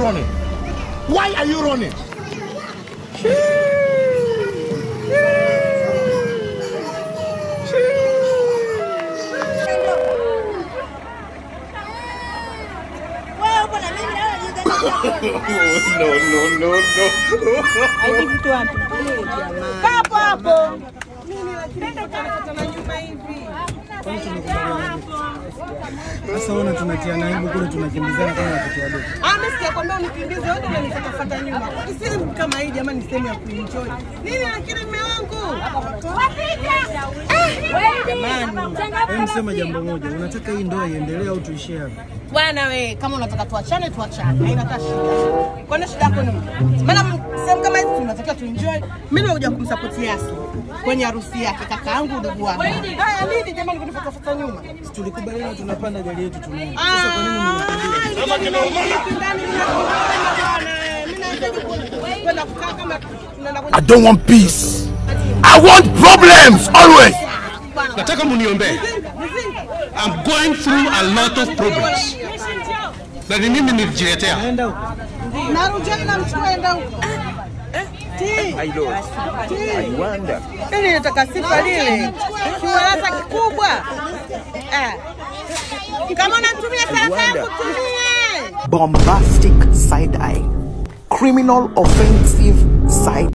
running? Why are you running? No, no, no, no. Hapo hapo. Mimi lakini na nyuma hivi. Sasa ona tunatia aibu kule, tunakimbizana kama watoto wadogo. Ah, mimi sijakwambia unikimbize, wewe ndio unanifuata nyuma. Sehemu kama hii jamani, sehemu ya kuenjoy. Nini lakini mume wangu? Jamani, hebu sema jambo moja. Unataka hii ndoa iendelee au tuishie hapa? Bwana we, kama unataka tuachane tuachane. Haina hata shida. Kwani shida yako nini? Maana sehemu kama hizi tunatakiwa tuenjoy. Mimi nimekuja kumsupport Yasi kwenye harusi yake, kaka yangu, ndugu wangu. Haya nini jamani kunifuata nyuma? Si tulikubaliana tunapanda gari yetu tunaenda. Sasa kwa nini mnakimbia? Kama kimeumana. Mimi nahitaji kwenda kukaa kama tunaenda kwenye I don't want peace. I want problems always. Nataka muniombee. I'm going through a lot of problems. Na ni mimi nilijiletea. Naenda huko. Narudi na mchukue enda huko. I know. I wonder. Mimi nataka sifa lile. Kiwalasa kikubwa. Kama unatumia sadaka yangu tumie. Bombastic side eye, criminal offensive side